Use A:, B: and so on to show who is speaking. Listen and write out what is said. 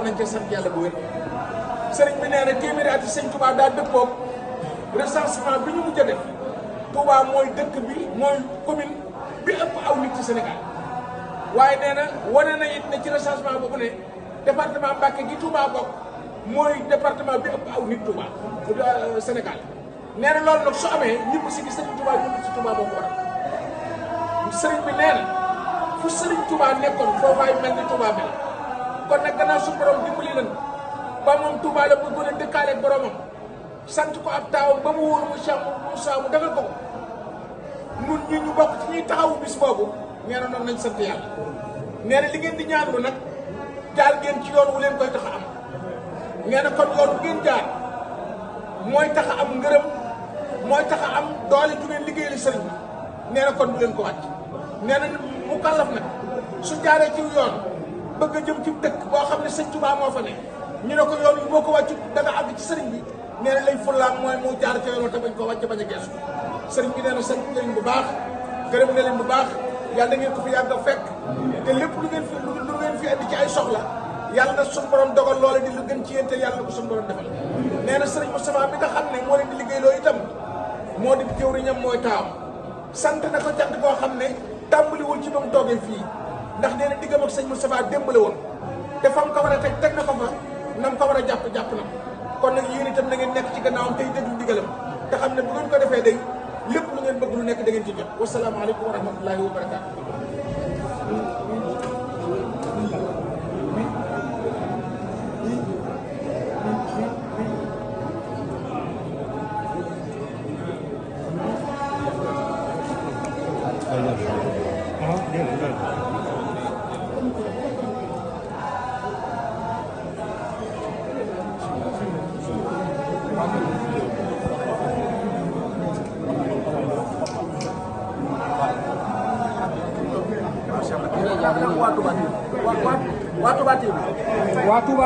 A: nañ ca sant yàlla bu wér sëriñ bi nee na téeméeri at sëñ Touba daa dëppoog recensement bi ñu mujj a def Touba mooy dëkk bi mooy commune bi ëpp aw nit ci Sénégal waaye nee na wane na it ne ci recensement boobu ne département Mbacké gi Touba bokk mooy département bi ëpp aw nit Touba Sénégal nee na loolu nag su amee ñëpp si gi sëriñ Touba ñëpp si Touba boo ko waral sëriñ bi nee na fu sëriñ Touba nekkoon foofaay mel ni Touba mel kon nag gannaaw su borom dimbali leen ba moom Touba la bëggoon a dëkkaale ak boromam sant ko ab taawam ba mu wóor mu Cheikh Moussa mu defal ko nun ñi ñu bokk ci ñuy taxawu bis boobu nee na noonu nañ sant yàlla nee na li ngeen di ñaanlu nag jaar ngeen ci yoon wu leen koy tax a am nee na kon yoon bu ngeen jaar mooy tax a am ngërëm mooy tax a am doole ju ngeen liggéeyal sëriñ bi nee na kon bu leen ko wàcc nee na mu kàllaf nag su jaaree ci yoon bëgg a jëm ci dëkk boo xam ne sëñ Touba moo fa ne ñu ne ko yoon yi boo ko wàccu da nga àgg ci sëriñ bi nee na lay fullaam mooy mu jaar ca yoon te bañ ko wàcc bañ a geesu sëriñ bi nee na sant leen bu baax gërëm na leen bu baax yàlla na ngeen ko fi yàgg a fekk te lépp lu ngeen fi indi ci ay soxla yàlla na suñu borom dogal loola di lu gën ci yéen te yàlla na ko suñu borom defal nee na sëriñ Moustapha bi nga xam ne moo leen di liggéey loolu itam moo di jëwriñam mooy taawam sant na ko cant koo xam ne tàmbaliwul ci ba mu toogee fii ndax nee na diggam ak sëñ Moustapha démb la woon te fa mu ko war a teg na ko fa na mu ko war a jàpp na ko kon nag yéen itam na ngeen nekk ci gannaawam tey déglu ndigalam te xam ne bu ngeen ko defee day lépp lu ngeen bëgg lu nekk da ngeen ci jot wasalaamaaleykum wa rahmatullahi wa barakaatu. waa Touba TV